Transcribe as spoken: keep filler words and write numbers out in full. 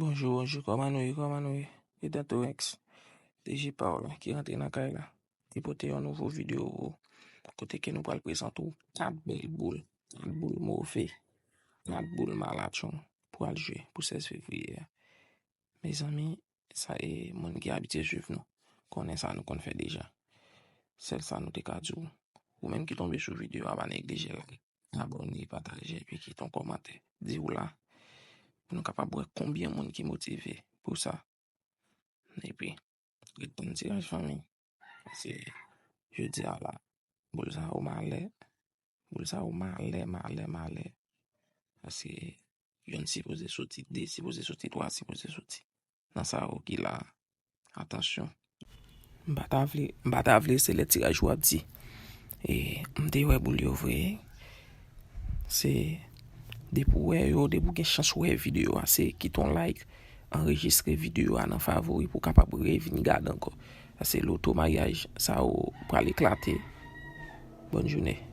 Bonjou, bonjou, kòman nou ye, kòman nou ye? E dan Torex, D J Paul ki rantre nan kay la. Li pote yon nouvo videyo pou ou, kote ke nou pral prezante w kat bèl boul, kat boul move, kat boul malatchong pou al jwe pou sèz fevriye a. Mezanmi, sa e moun ki abitye swiv nou, konnen sa nou konn fè deja. Sèl sa nou te ka di w, ou menm ki tonbe sou videyo a, pa neglije like, abòne, pataje, epi kite yon kòmantè. Di w la, pou nou kapab wè konbyen moun ki motive pou sa. Epi, ret tann tiraj fanmi. Paske, jodi a la, boul sa yo malè, boul sa yo malè, malè, malè. Paske, youn sipoze soti, de sipoze soti, twa sipoze soti. Nan sa yo ki la, atansyon. M pa ta vle, m pa ta vle, se lè tiraj yo ap di. E, m te wè boul yo vre. Se, depi w wè yo, depi w gen chans wè videyo a, se kite yon like, anrejistre videyo a nan favori pou w kapab revin gade ankò. Paske loto maryaj, sa yo pral eklate. Bòn jounen.